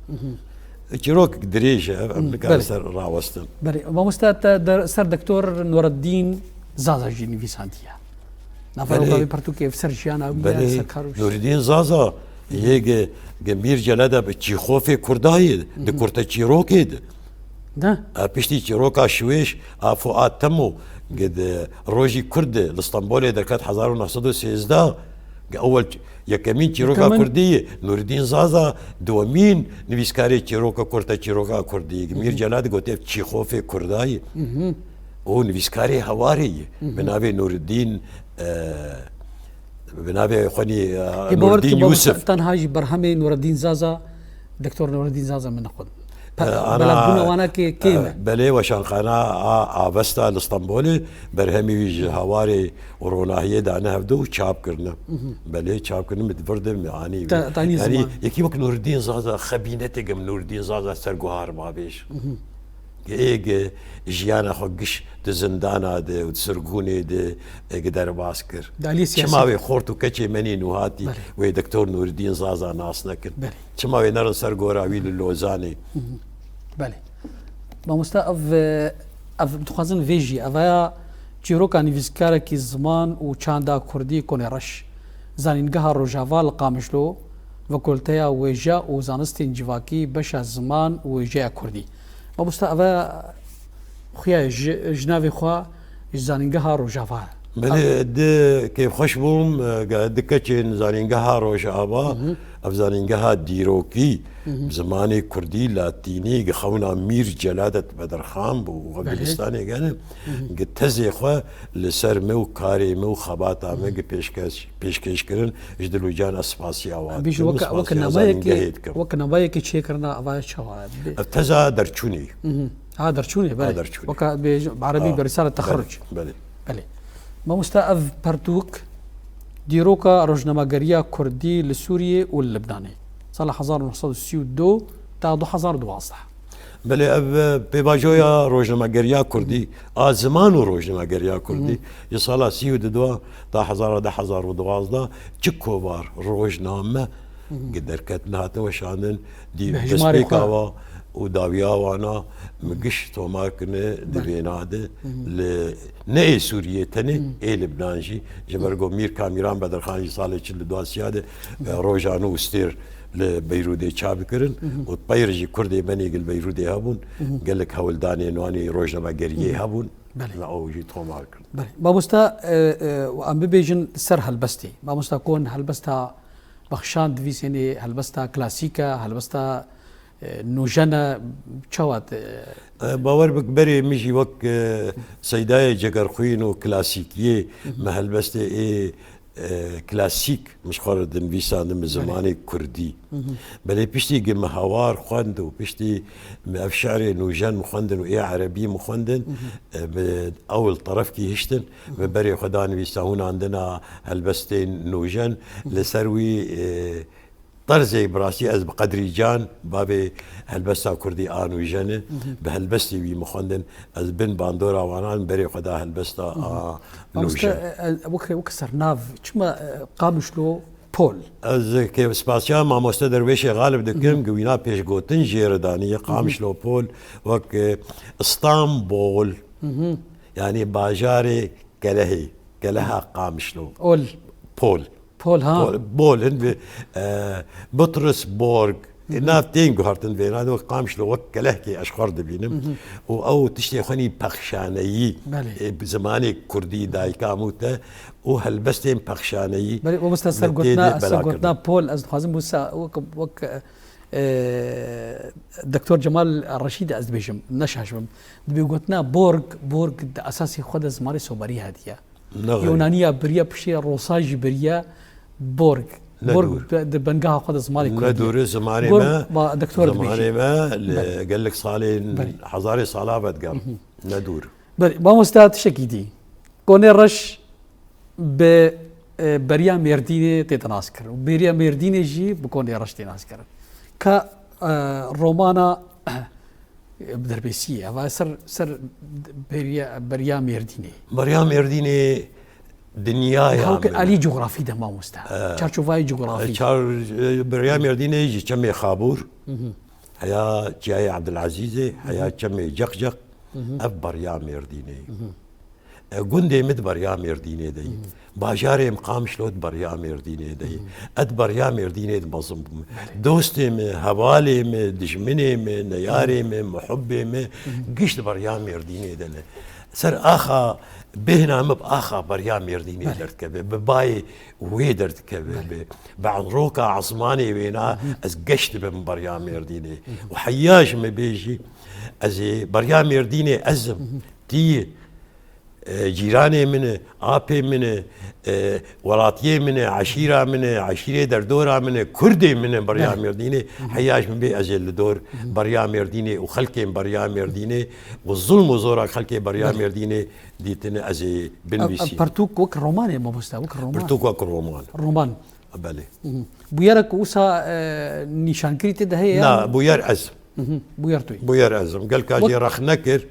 Çîrok dirêj e, em Hı, nikarin belê. ser rawestin. Belê. Mamoste, te der-, ser Doktor Nureddîn Zaza jî nivîsandiye. Navbera Belê. wê pirtûkê ser jiyana wî ye, Belê. ser kar û Nureddîn Zaza, yê ge, ge Mîr Celade bi Çîxofê Kurdayê, di kurte çîrokê de. De? E, piştî çîroka Şiwêş, a Fuat Temo, ge di rojî Kurd de, li Stenbolê derket hezar û neh sed û sêzdeh, ge ewel ç-, yekemîn çîroka Yekemîn. Kurdî ye. Nureddîn Zaza, dwemîn nivîskarê çîroka kurte çîroka Kurdî ye. Ge Mîr Celade got ev Çîxofê Kurdayê. Û nivîskarê Hewarê ye. Bi navê Nureddîn, e, bi navê xwe nî, e, Hê bawer Nureddîn dike, Yusuf. Tenha jî berhemê Nureddîn Zaza, Doktor Nureddîn Zaza min xwend. Pe-, E, ana, belavbûna wana kê, kêm e. e, belê, Weşanxana a Avesta li Stenbolê, berhemî wî ji Hewarê û Ronahiyê dane hevdu û çap kirine. Belê, çap kirine, min di vir de min anî wî. Ta-, tanî Yanî, ziman. yekî wek Nureddîn Zaza, xebînetê ge Nureddîn Zaza ser guhar ma bêj. Ê ge jiyana xwe giş di zindana de û di sirgûnê de, ê ge derbas kir. Di aliyê siyasî Çima de. wê xort û keçê menî nûhatî Belê. wê Doktor Nûreddîn Zaza nas nekin? Belê. Çima wê nerin ser gora wî li Lozanê? Belê. Mamoste, ev, ev dixwazin vê jî, ev ya çîroka nivîskarekî ziman û çanda kurdî Konê Reş, Zanîngeha Rojava li Qamişlo, Fakulteya Wêje û Zanistên Civakî, beşa ziman û wêjeya kurdî. Mamoste, ev e xuya ji, ji navê xwe ji Zanîngeha Rojava. Belê, di kêfxweş bûm, e, ge di keçên Zanîngeha Rojava, ev zanîngeha dîrokî, bi zimanê kurdî, latînî, gi xewna Mîr Celadet Bedirxan bû û Belê. Gilistanê gene, gi tezê xwe li ser me û karê me û xebata me gi pêşkeş, pêşkêş kirin, ji dil û can ez spasiya wan Bî ji dikim, weke, weke spasiya nameyekê, zanîngehê dikim. weke nameyekê çêkirina avaya çawa? Bê- Ev teza derçûnê. Mhm. Ha, derçûnê, belê. Ha, derçûnê. Weke bê, bi erebî Ha, berisara belê, texerruc. belê. Belê. Mamoste, ev pertûk dîroka rojnamegeriya kurdî li Sûriyê û li Libnanê. Sala hezar û neh sed û sî û du ta du hezar û duwazdeh. Belê, ev, e, pêvajoya rojnamegeriya kurdî, a ziman û rojnamegeriya kurdî, ji sala sî û du ta hezar, du hezar û duwazdeh, çi kovar rojname ki derketin hatin weşandin, dî Bi hejmarê destpêka xwe. wa û dawiya wana mi giş tomar kirine di Belê. vêna de li ne ê Sûriyê tenê, ê Libnan jî, ji ber ku Mîr Kamîran Bedirxan jî salê çil û du siya de, e, Rojane û Stêr li Beyrûdê çap kirin û peyr jî Kurdê me nê li Beyrûdê hebûn, gelek hewldanên wan ê rojnamegeriyê hebûn, Belê. me ew jî tomar kirin. Belê. Mamosta, e, e, em bibêjin ser helbestê. Mamosta Kon, helbesta Bexşan divîsênê helbesta klasîk e, helbesta, e, nûjen e, çawa te? E, bawer bik berê min jî wek, e, seydayê cegerxwîn û klasîkiyê, me helbestê ê, e, klasîk min ji xwe re dinivîsandin bi Belê. zimanê kurdî. Belê piştî gi me hawar xwend û piştî me ev şi'rê nûjen min xwendin û ê erebî min xwendin, e, bi ew li terefkî hiştin, me berê xwe da nivîsa hûnandina helbestên nûjen, li ser wî, e, terzê bi rastî ez bi Qedrî Can, bavê helbesta kurdî a nûjen e, bi helbestî wî min xwendin, ez bin bandora wanan berê xwe da helbesta a Mamoste, nûjen. e, e, wek, wek sernav, çima, e, Qamişlo Pol? Ez kê spasiya mamoste Derwêşê Xalib dikim, ku wîna pêşgotin jê re daniye, Qamişlo Pol, wek, e, Istanbul, yanî bajarê kelehê, keleha Qamişlo. Ol. Pol. Pol, ha? Pol, Pol, hin bi, e, Butrus Borg. Nav tên guhertin vêna de wek Qamişlo wek kelehkê ez xwe re dibînim. Û ew tiştê xwenî pexşaneyî, Belê. e, bi zimanê kurdî dayika mû te û helbestên pexşaneyî Belê, mamoste, ser me tê gotina, de ser bela gotina kirin. Pol, ez dixwazim wisa wek, wek, e, Doktor Cemal Reşîd ez dibêjim, ne şaş bim. Dibê gotina Borg, Borg di esasê xwe de zimanê Somerî hatiye. Ne xerîb. Yunaniya biriye, piştî Rosa jî biriye Borg. Ne Borg dûr. Di, di bengeha xwe de zimanê Ne kurdî ye. dûr e, zimanê Borg me, va doktor dibêjî. zimanê me li Belê. gelek salên, Belê. hezarê sala vediger. Ne dûr. Belê, mamoste tiştekî dî. Konê Reş bi, e, Beriya Mêrdînê tête nas kirin. Û Beriya Mêrdînê jî bi Konê Reş tê nas kirin. Ka, e, romana Bi derbêsiyê, eva ser, ser beriya, beriya Mêrdînê. Beriya Mêrdînê dinyaya Hewke min. alî cografî de mamoste. E, Çarçovayê cografî. e, çar, e, beriya Mêrdînê ji çemê Xabûr, heya çiyayê Ebdilezîzê, heya çemê Ceqceq, ev beriya Mêrdînê. E, gundê min di beriya Mêrdînê de ye. Bajarê min Qamişlo di beriya Mêrdînê de ye. Ez di beriya Mêrdînê de mezin bûm. Dostê min, hevalê min, dijminê min, neyarê min, muhibbê min, giş di beriya Mêrdînê de ne. Ser axa bêhna min bi axa beriya Mêrdînê Belê. derdikeve, bi bayê wê derdikeve, Belê. bi, bi enroka esmanê wêna ez geş dibim beriya Mêrdînê. Û heya ji min bê jî, ez ê beriya Mêrdînê ez im, tî ye. E, cîranê min e, apê min e, e, welatiyê min e, eşîra min e, eşîrê derdora min e, kurdê min e, beriya Belê. Mêrdînê, heya ji min bê ez ê li dor beriya Mêrdînê û xelkên beriya Mêrdînê û zulm û zora xelkê beriya Belê. Mêrdînê dîtine ez ê Ev, ev binivîsînim. pertûk wek romanê mamoste, wek roman. Pertûk wek roman. Roman. Belê. Bûyerek wisa, e, nîşankirî tê de heye Na, yan? bûyer ez. Mhm, bûyer tu yî. Bûyer ez im. Gelka jê Wek- rex nekir,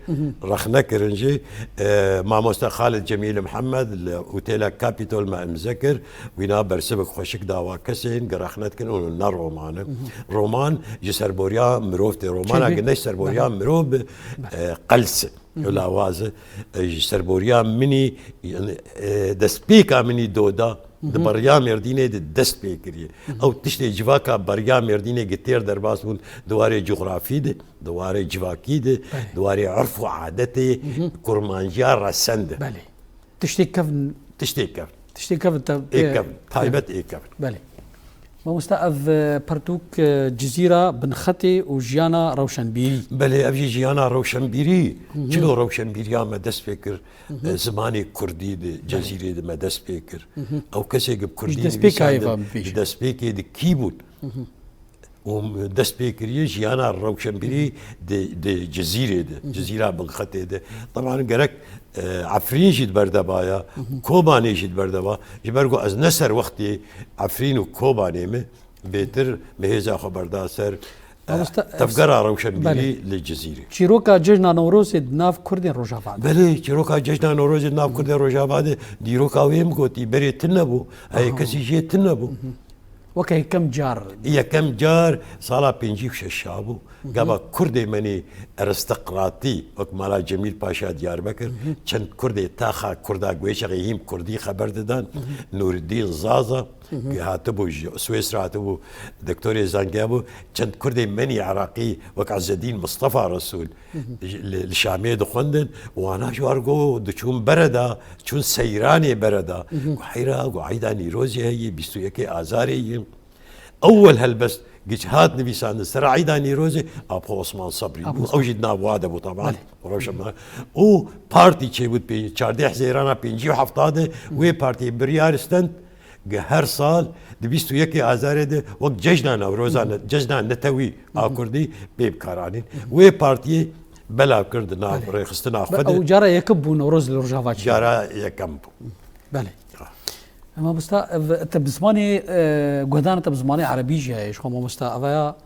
rex nekirin jî, e, mamoste Xalid Cemîl Mihemed li Otêla Kapîtol me îmze kir. Wîna bersivik xweşik dawa kesên gi rex nedikin û ne roman e. Roman ji serboriya mirov tê. Romana Çêbî- gi ne ji serboriya Belê. mirov bi, Belê. e, qels e. Hı hı. Lawaz e, e, ji serboriya min î, yani, e, destpêka min î doda, di Hı hı. beriya Mêrdînê de dest pê kiriye. Hı hı. Ew tiştê civaka beriya Mêrdînê gi têr derbas bûn, di warê cografî de, di warê civakî de, Belê. di warê urf û adetê Hı hı. kurmanciya resen de. Belê. Tiştê kevn Tiştê kevn. Tiştê kevn te Ê kevn. Taybet ê kevn. Belê. Mamoste, ev, e, pertûk, e, Cizîra, Binxetê û Jiyana Rewşenbîrî. Belê, ev jî jiyana rewşenbîrî. Hı hı. Çilo rewşenbîriya me dest pê kir, Hı hı. e, zimanê kurdî di Belê. Cezîrê de me dest pê kir. Hı hı. Ew kesê ki bi kurdî Ji destpêkayê nivîsandin, ve bibêjin. ji destpêkê de kî bûn? Hı hı. Û dest pê kiriye jiyana rewşenbîrî di, di Cizîrê de, Hı hı. Cizîra Binxetê de. Teban gerek, e, Efrîn jî di berdeva ya, Hı hı. Kobanê jî di berdeva. Ji ber ku ez ne ser wextê Efrîn û Kobanê me, bêtir me hêza xwe berda ser, e, Mamoste, tevgera rewşenbîrî Belê. li Cizîrê. Çîroka cejna Newrozê di nav Kurdên Rojava de. Belê, çîroka cejna Newrozê di nav Kurdên Rojava de, dîroka wê min gotî, berê tune bû, heyê Aha. kesî jê tune bû. Hı hı. Weke yekem car. Yekem car sala pêncî û şeş bû. Hı hı. Gava Kurdê menî arîstokratî, wek mala Cemîl Paşa Diyarbekir, Hı hı. çend Kurdê taxa Kurda guêşexê hîm Kurdî xeber didan. Hı hı. Nûreddîn Zaza, Hı hı. ki hatibû ji Swêsra hatibû, doktorê zangiya bû, çend Kurdê menî Iraqî, wek Ezzedîn Mistefa Resûl, Hı hı. li, li Şamê dixwendin, wana ji war got, diçûn bere de, çûn seyranê bere de. Hı hı. Got, heyra, got, eyda Nîrozê heye, bîst û yekê Azarê ye. Ewel helbest giç hat nivîsandin, sera Îda Nîrozê, Apo Osman Sebrî bû. Apo Osman. Ew jî di nav wa de bû, taban. Belê. Rewşenbîr. Û partî çêbû pê-, çardeh Hezêrana pêncî û hefta de wê partiyê biryar stend, gi her sal di bîst û yekê Azarê de wek cejna Newroza ne-, cejna netewî a Kurdî pê bikaranîn. Wê partiyê belav kir di nav Belê. Rêxistina Be-, xwe de. Ew cara yekem bû Newroz li Rojava çêbû. Cara yekem bû. Belê. Ha. Mamosta, ev, te bi zimanê, e, guhdan te bi zimanê erebî jî heye, ji xwe mamosta, ev ya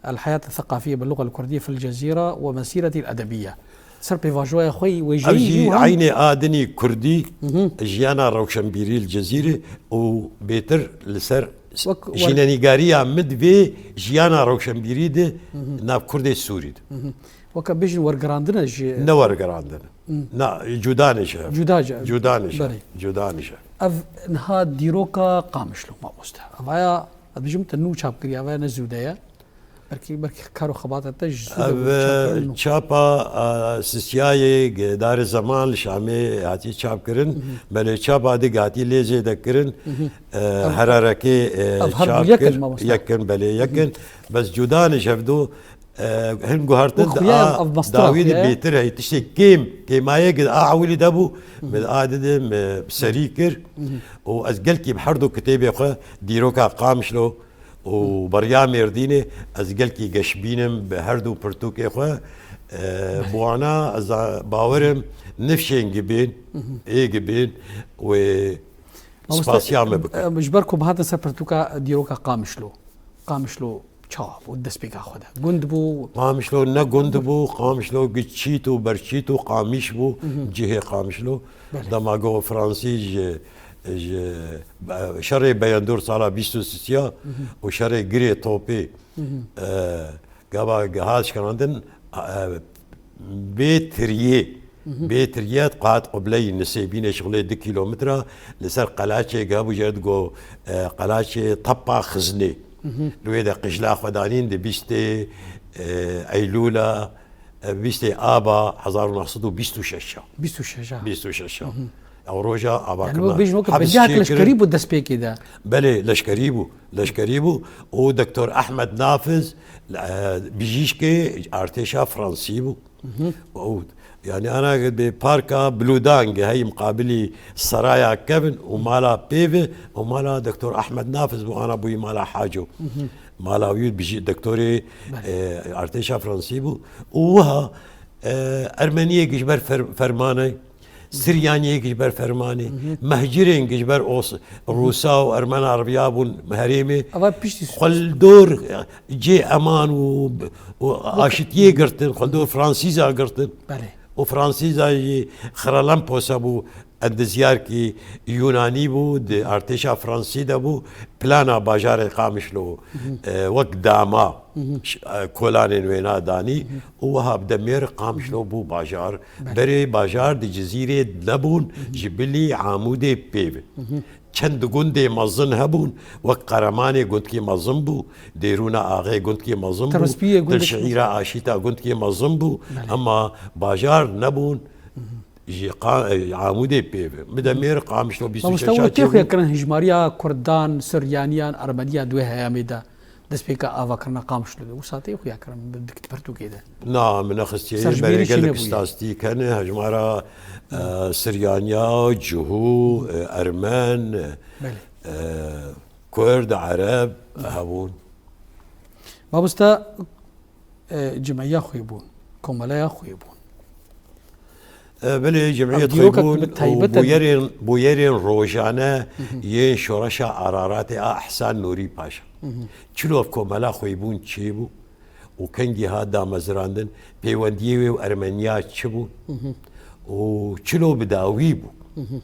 El-Heyat El-Theqafiye bil Luga El-Kurdiye fil Cezîre ve Mesîreti El-Edebiye. Ser pêvajoya xwe yî wê Ev jî jî û hem eynê a dinî kurdî, Hı hı. jiyana rewşenbîrî li Cezîrê û bêtir li ser Wek wer- jînenîgariya min di vê jiyana rewşenbîrî de nav Kurdê Sûrî de. Hı hı. Weke bêjin wergerandine ji Ne wergerandin. Hı. Na, cudanê ji hev. Cuda ji hev. Cudanê ji hev. Belê. Cudanê ji hev. Ev niha dîroka Qamişlo mamoste. Ev aya, ez dibêjim te nû çap kiriye, ev aya ne zû de ye. Belkî, belkî kar û xebata te ji zû de Ev, bû çap kirin nû. Çapa, a, Sisiyayê, Darê Zeman li Şamê hatiye çap kirin. Hı hı. Belê çapa din hatiye lê zêde kirin. Hı hı. E, Ev, Herarekê, e, ev her du çap yek in, kir. Mamoste. Yek in, belê, yek in. Hı hı. Bes cudanê ji hev do, e, hin guhertin Wek xuya a ev mastura dawî de xuya ye. Bêtir hey. Tiştê kêm, kêmayê gi a ewilî de bû, Hı hı. min a didim, e, serî kir. Hı hı. Û ez gelkî bi her du kitêbê xwe, dîroka Qamişlo û Beriya Mêrdînê, ez gelkî geşbîn im bi her du pirtûkê xwe. E, bi wana ez a, bawer im nifşên gibên, Hı hı. ê gibên wê Mamoste, spasiya me bikin. Em, ji ber ku bihatin ser pirtûka dîroka Qamişlo. Qamişlo çawa bû destpêka xwe de? Gund bû? Qamişlo ne gund bû, Qamişlo giçît û berçît û Qamiş bû, Hı hı. cihê Qamişlo. Belê. Dema ku Fransî ji, ji, e, şerê Beyendûr sala bîst û sisiya Hı hı. û şerê Girê Topê, Hı hı. e, Gava giha şikandin, e, bê tiriyê, Hı hı. bê tiriyê qat qibleyî nisêbînê şixulê du kîlometre li ser qelaçê giha bû jê digo, e, qelaçê Tepa Xiznê. Hı hı. Li wê de qijla xwe danîn di bîstê, e, Eylûla, e, bîstê Aba hezar û neh sed û bîst û şeş a. Bîst û şeş a. Bîst û şeş a. Hı hı. Ew roja Yani avakirina wek bêjin weke hevs bingehek çêkirin. Leşkerî bû destpêkê de. Belê, leşkerî bû. Leşkerî bû. Û Doktor Ehmed Nafiz, e, bijîşkê artêşa Fransî bû. Hı hı. Û, yani ana bi parka Blûdang hey muqabilî seraya kevin û mala pêve û mala Doktor Ehmed Nafiz bû, ana bûyî mala Haco. Hı hı. Mala wî bijî doktorê, Belê. e, artêşa Fransî bû. Û wiha, e, Ermeniyê ji ber fer-, fermanê, Siryaniyê ji ber fermanê, Hı hı. mehcirên ji ber os-, Rûsa û Ermena riviya bûn herêmê. Ava piştî Xwe li dor cê eman û, û aşitiyê girtin, xwe li dor Fransîza girtin. Belê. Û Fransîza jî Xiralempos hebû, endizyarkî Yunanî bû, di artêşa Fransî de bû, plana bajarê Qamişlo, Hı hı. e, wek dama Hı hı. ş-, e, kolanên wêna danî Hı hı. û wiha bi demêr Qamişlo bû bajar. Belê. Berê bajar di Cizîrê nebûn, Hı hı. ji bilî Amûdê pê ve. Hı hı. Çend gundê mezin hebûn, wek Qeremanê gundkî mezin bû, Dêrûna Axê gundkî mezin bû, Tirmispiyê gundkî Til Şiîra Aşîta gundkî mezin bû, Belê. Ema bajar nebûn, Hı hı. ji Qa-, e, Amûdê pê ve. Bi demêr Qamişlo bîst û şeş Mamoste, a we tê çêbû. Xuya kirin hijmariya Kurdan, Siryaniyan, Ermeniya di wê heyamê de? Destpêka avakirina Qamişlo de, wisa tê xuya kirin di, di pirtûkê de? Na, min nexistiye, Ser ji bîrî berê çi gelek nebûye? Îstatîstîk hene, hejmara, e, Siryaniya, Cihû, e, Ermen, Belê. e, Kurd, Ereb hebûn. Mamoste, e, cimeyya xwî bûn, komeleya xwî bûn. E, belê, cemiyet Ev dîroka xwîbûn bi û taybet e. Bûyerên, bûyerên rojane Hı hı. yên şoreşa Araratê a Ehsan Nûrî Paşa. Hı hı. Çilo ev komela xwîbûn çêbû û kengî hat damezirandin, pêwendiyê wê û Ermeniya çi bû Hı hı. û çilo bi dawî bû. Hı hı.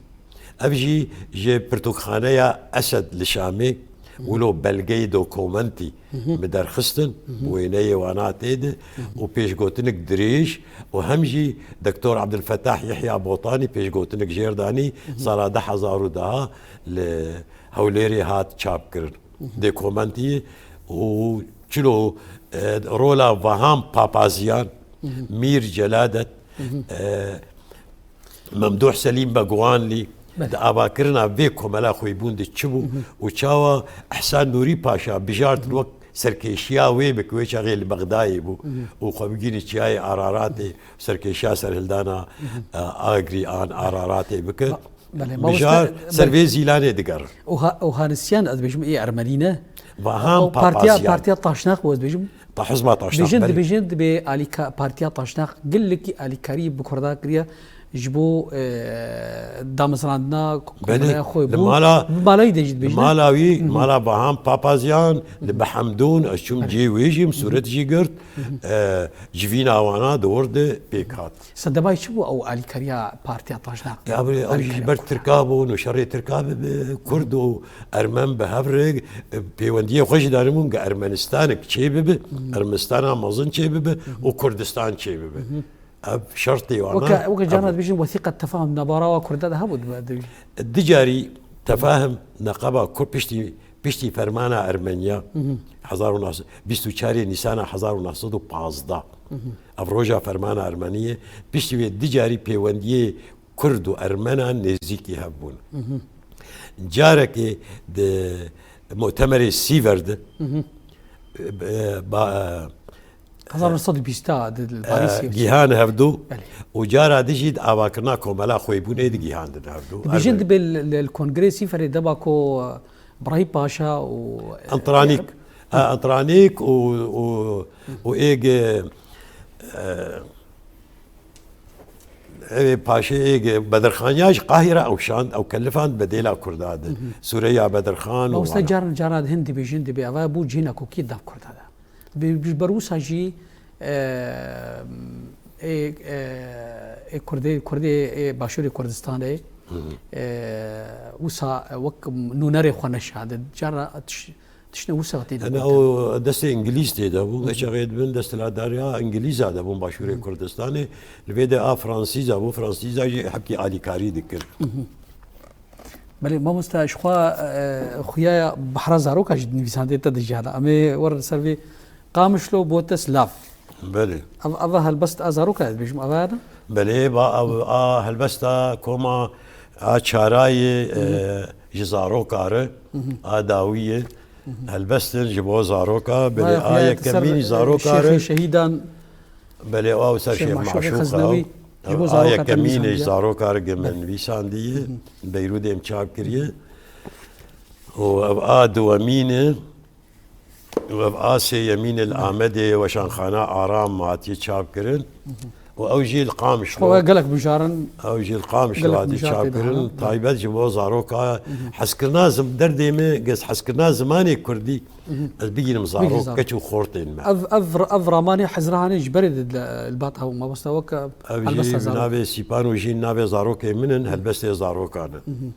Ev jî ji pirtûkxaneya Esed li Şamê Hı. wilo belgeyê dokumentî Hı hı. bi derxistin, Hı hı. bi wêneyê wana tê de Hı hı. û pêşgotinik dirêj û hem jî Doktor Abdulfetah Yehya Botanî pêşgotinik jêr danî, Hı hı. sala du hezar û deh li Hewlêrê hat çap kirin. Hı hı. Dokumentî û çilo, e, rola Vahan Papaziyan, Hı hı. Mîr Celadet, Hı hı. e, Memduh Selîm Begwanlî, Belê. Di avakirina vê komela xwêbûn de çi bû û çawa Ehsan Nûrî Paşa bijartin wek serkêşiya wê bike, wê çaxê li Bexdayê bû û xwe bigihîne çiyayê Araratê, serkêşiya serhildana, e, Agrî an Araratê bike. Ba-, belê, Bijar mamoste, ser belê. Vê zîlanê digerin. Û ha-, û hanisiyan ez dibêjim ê Ermenî ne. Vahan Ew partiya, Papazyan. Partiya Taşnak bû ez dibêjim. Ta hizma Taşnak, Dibêjin, belê. Dibêjin dibê alîka-, partiya Taşnak gelekî alîkarî bi Kurda kiriye ji bo, e, damezrandina Belê, komelaya xwe li bû. Mala, Bi malayî de jî li dibêjin. Mala wî, Hı hı. Mala Vahan Papazyan, li Bihemdûn, ez çûm Belê. Cihê wê jî, min sûret jî girt. Hı hı. E, civîna wana di wir de pêk hat. Sedema wî çi bû ew alîkariya partiya Taşnak? Ya, bi, ew jî ji ber Tirka bû, nû şerê Tirka bi, bi Kurd û Ermen bi hev re, e, pêwendiyê xwe jî danibûn ge Ermenistanek çê bibe, Ermenistana mezin çê bibe û Kurdistan çê bibe. Ev şertê wana Weke, weke carna ev bû. Dibêjin wesîqet tefahum nabara wa Kurda de hebû dibe, dibêjin. Di carî tefahum neqeba Kurd piştî, piştî fermana Ermeniya, hezar û neh sed, bîst û çarê Nîsana hezar û neh sed û pazdeh. Ev roja fermana Ermeniyê, piştî wê di carî pêwendiyê Kurd û Ermenan nêzîkî hev bûn. Carekê di mutemerê Sîver de, e, ba-, e, Hezar neh sed û bîst de di, di e, Parîsê. Gihan hevdû Belê. Û cara di jî di avakirina komela xwêbûnê di gihandin hevdû. Dibêjin Ermenî. Dibe li, li, li kongrê Sîferê deba ku, e, Brahî Paşa û, e, Antranik. E, Antranik û, û, û êg, e, Ew ê paşê ê ge-, Bedirxaniya ji Qahîre ew şand, ew kelifand bedêla Kurda de. Hı hı. Sûreya Bedirxan û Mamoste wana. Caran, caran hin dibêjin, dibê eva bû cihê nakokî dav Kurda de. Bi, bi ber wisa jî, e, ê, e, ê Kurdê, Kurdê ê Başûrê Kurdistanê, Hı hı. e, wisa wek nûnerê xwe neşa de. Cara tiş-, Tiştê wisa tê de Hene gotin. Ew destê Îngilîz tê de bû. Hı hı. Eçaxê dibin desthilatdariya Îngilîza de bûn Başûrê Hı hı. Kurdistanê. Li vê de a Fransîza bû. Fransîza jî hepkî alîkarî dikir. Hı hı. Belê, mamosta, ji xwe, e, xuya ya behra zaroka jî di nivîsandê te de jî hene. Em ê werin ser vê Qamişlo bote silav. Belê. Ev, ev helbest a zaroka ez dibêjim, ev hene? Belê, ba, ev, a helbesta koma a çarayê, Hı hı. e, ji zaroka re, Hı hı. a dawiyê. Helbestin ji bo zaroka, belê Vay, a vay, yekemîn ser, e, zaroka re. Şêxê şehîdan Belê, ew ser Şêx Şêx Maşûq Maşûq Xeznewî, ew. Ji bo Ew a zaroka te yekemîn nivîsandiye. Zaroka re ge min Hı hı. Nivîsandiye, Hı hı. Beyrûdê em çap kiriye. Û ev a duwemîn e, û ev a sêyemîn e li Hı. Amedê, Weşanxana Aram hatiye çap kirin. Hı hı. Û ew jî li Qamişlo. Xwe gelek mijarin, Ew jî li Qamişlo gelek hatiye mijar çap tê de kirin. Hene. Taybet ji bo zaroka Hı hı. hezkirina zim-, derdê me, gez hezkirina zimanê kurdî, Hı hı. ez bigînim Bigî zarok, zarok. Keç û xortên me. Ev, ev, ev ramanê Hezra Hanê ji berê de li, li ba te hebû, mamosta, wek Ev helbesta jî zarok. Navê Sîpan û jî navê zarokê min in, Hı. helbestê zarokan in. Hı hı.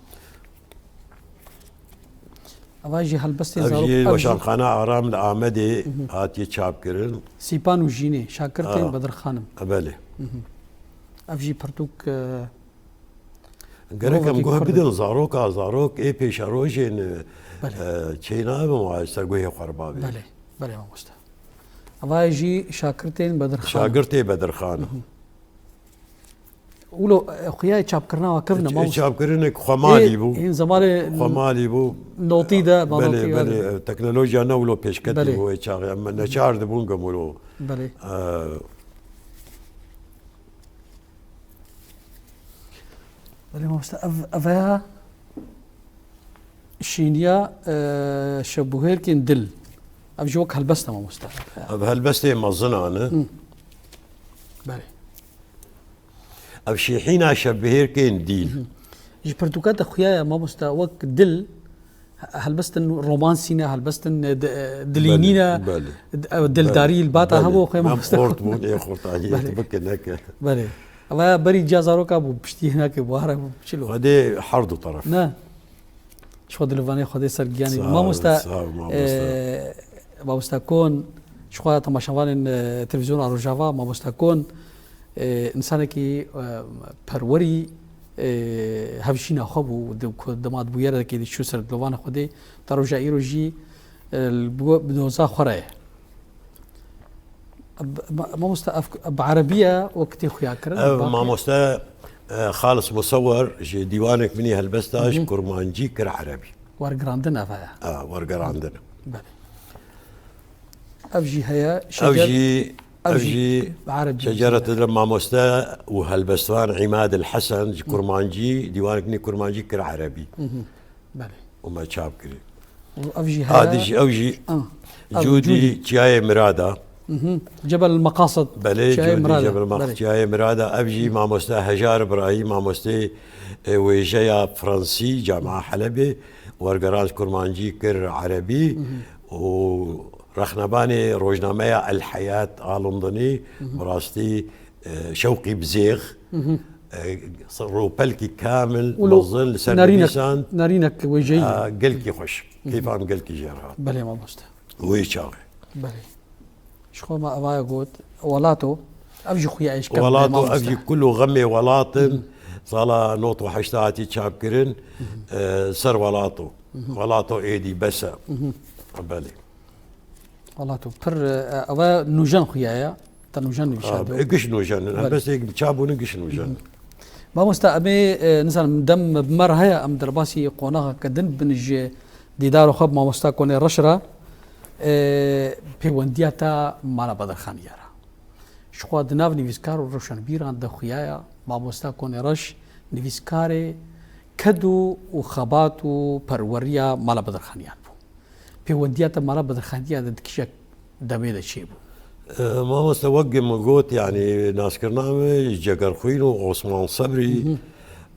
Eva jî helbestê Ev zarok, jî ev jî Weşanxana Aram li Amedê Hı hı. hatiye çap kirin. Sîpan û Jînê, şakirtên A. Bedirxan in. A, belê. Hı hı. Ev jî pirtûk, e, Gerek em Mirovekî guh Kurd bidin in. Zaroka, zarok ê pêşerojên, Belê. e, çênabin wa ser guhê xwe re bavê. Belê, belê mamoste. Eva jî şakirtên Bedirxan in. Şagirtê Bedirxan in. Hı hı. Wilo, e, xuya çapkirina wa kevne, Ê mamoste. Çapkirinek xwemalî Ê, bû. Ên zemanê Xwemalî bû. Notî de, ma Belê, notî belê, de. E, teknolojiya ne wilo pêşketî Belê. Bû ê çaxê. Em neçar dibûn gemûlo. Belê. E, Belê mamoste, ev, ev ya şîniya, e, şebûhêrkên dil. Ev jî wek helbest e mamoste. Ev helbestê mezinan e. Hı. Belê. Ev şîhîna şebihêrkên dîl. Hı hı. Ji pirtûka te xuya ye mamoste, wek dil, helbestin romansî ne, helbestin, e, di-, e, dilînî ne, Belê, belê. Ev dildarî Belê, li ba te belê. Hebo xwe Em mamoste. Xort bûn, ê xortaniyê Belê. Bike neke. Belê. Eva ya berî ca zaroka bû, piştî hinekê buhara bû, çilo. Xwedê her du taraf. Ne. Ji xwe dilovanê Xwedê ser giyanê. Sağ ol, Mamosta, sağ ol, mamosta. E, Mamosta Kon, ji xwe temaşevanên, e, televîzyona Rojava, Mamosta Kon, e, însanekî, e, perwerî, e, hevjîna xwe bû, di ku dema di bûyerekê de çû ser dilovana Xwedê, ta roja îro jî, e, li bo-, bi doza xwe re ye. Bi, ma-, mamosta, ev, bi erebî ye, wek tê xuya kirin, Ev bak. Mamoste E, Xalis Musewwer ji dîwanek min ê helbesta ji kurmancî kir erebî. Wergirandin ev heye. A, wergerandin. Belê. Ev jî heye, Ev şecer-, jî, ev ev jî jî bi erebî şecerete dile mamoste û helbestvan Îmad el Hesen ji kurmancî, dîwanek min ê kurmancî kir erebî. Belê. Û me çap kirî. Û ev jî heye. Adî jî, ew jî Ah, ev Cûdî Cûdî. Çiyayê Mirada. Mhm. Cebel Meqasid Belê, Çiyayê Cûdî Mirada. Cebel Meqasid Belê. Çiyayê Mirada. Ev jî mamoste Hejar Ibrahîm, mamosteyê, e, wêjeya Fransî, Camia Helebê, wergeran ji kurmancî kir erebî û rexnebanê rojnameya El Heyat a Londonî, bi rastî, e, şewqî bizêx, e, rûpelkî kamil, Û lo mezin li ser nerînek, nivîsand, nerînek wêjeyî. e, gelkî xweş. Keyfa min gelkî jê re hat. Belê mamoste. Wê çaxê. Belê. Ji xwe me evaya got, welato, ev jî xuya eşkef Welato, ev jî kul û xemê welat in. Sala nod û heşta hatî çapkirin, e, ser welato. Welato êdî bes e. Belê. Welato pir, e, ev e nûjen xuya ye. Te nûjen nivîşa Abi, do. e, giş nûjen in. Belê. Em bes êk çabûne giş nûjen in. Mamosta, em ê, e, nizanim, dem bi me re heye, em derbasî qonaxeke din bin ji dîdaro xwe bi mamosta Konê Reş re, e, pêwendiya te mala Bedirxaniyê re. Ji xwe di nav nivîskar û rewşenbîran de xuya ye, mamosta Konê Reş nivîskarê ked û, û xebat û perweriya mala Bedirxaniyan bû. Pêwendiya te mala Bedirxaniya de di kîjek demê de çêbû? E, mamoste, wek min got, yanî naskirina me ji Cegerxwîn û Osman Sebrî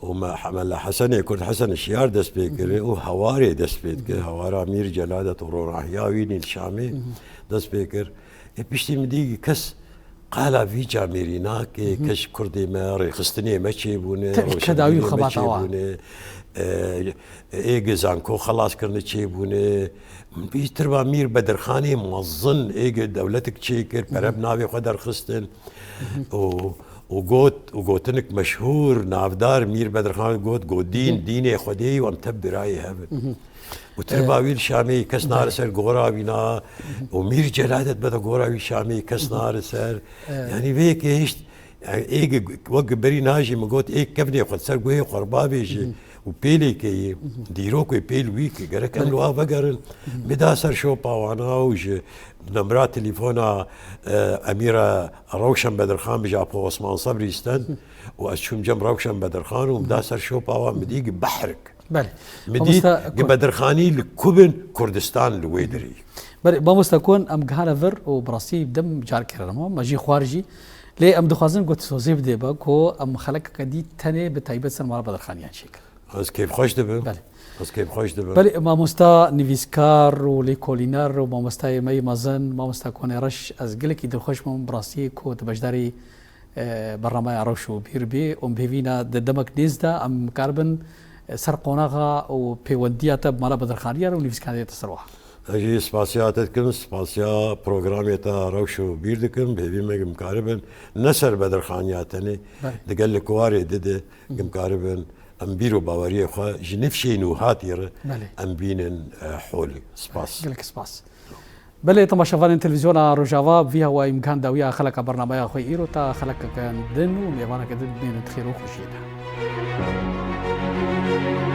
û me Hemele Hesenê Kurd Hesen Şiyar dest pê kir û Hewarê dest pê dikir. Hewara Mîr Celadet û ronahiya wî nî li Şamê dest pê kir. Ê piştî min dî kes qala vî camêrî nake, kes ji Kurdê me rêxistinê me çêbûne, Te kedawî rewşenbîrê me xebata wa. çêbûne, e, êgê zanko xelas kirine çêbûne. Min bî tirba Mîr Bedirxanê mezin êgê dewletik çêkir, pere bi navê xwe derxistin. Û, û got, û gotinik meşhûr, navdar Mîr Bedirxan got, got, "Dîn, dînê Xwedê ye û em tev birayê hev in." Û tirba wî li Şamê kes nare ser gora wî na. Û Mîr Celadet bede gora wî Şamê kes nare ser. Yanî vê yekê hişt, yanî êg wek berî najî min got, êg kevnê xwe ser guhê xwe re bavêje û pêlê ke yê, dîrok wê pêl wî ke gerek em li wa vegerin. Min da ser şopa wana û ji nemra telefona, e, Emîra Rewşen Bedirxan bi ji Apo Osman Sebrî stend û ez çûm cem Rewşen Bedirxan û min da ser şopa wan, min dî behrik. Belê. Min dî Mamosta gi Ko- Bedirxanî li ku bin Kurdistan li wê dirî. Belê, mamosta Kon, em gihane vir û bi rastî dem car kirin, me jî xwar jî. Lê em dixwazin ku tu sozê bidê be ku em xelekeke dî tenê bi taybet ser mala Bedirxaniyan çêkin. Ez kêfxweş dibim. Belê. Ez kêfxweş dibim. Belê, mamosta nivîskar û lêkolîner û mamostayê me yê mezin, mamosta Konê Reş, ez gelekî dilxweş bûm bi rastî ku tu beşdarî e, bernameya Rewş û Bîr bî û em bi hêvî ne di demek nêz de em karibin, e, ser qonaxa û pêwendiya te bi mala Bedirxaniyan û nivîskariya te ser wiha. Ez jî spasiya te dikim, spasiya programê te Rewş û Bîr dikim, bi hêvî me em karibin ne ser Bedirxaniya tenê, Belê. di gel li kuwarê di de em karibin em bîr û baweriyê xwe ji nifşên û hatî re Belê. em bînin, e, holî. Spas. Gelek spas. Belê, temaşevanên televîzyona Rojava, bi vî hawayî em gihan dawiya xeleka bernameya xwe îro ta xelekeke din û mêvaneke din bimînin di xêr û xweşiyê de.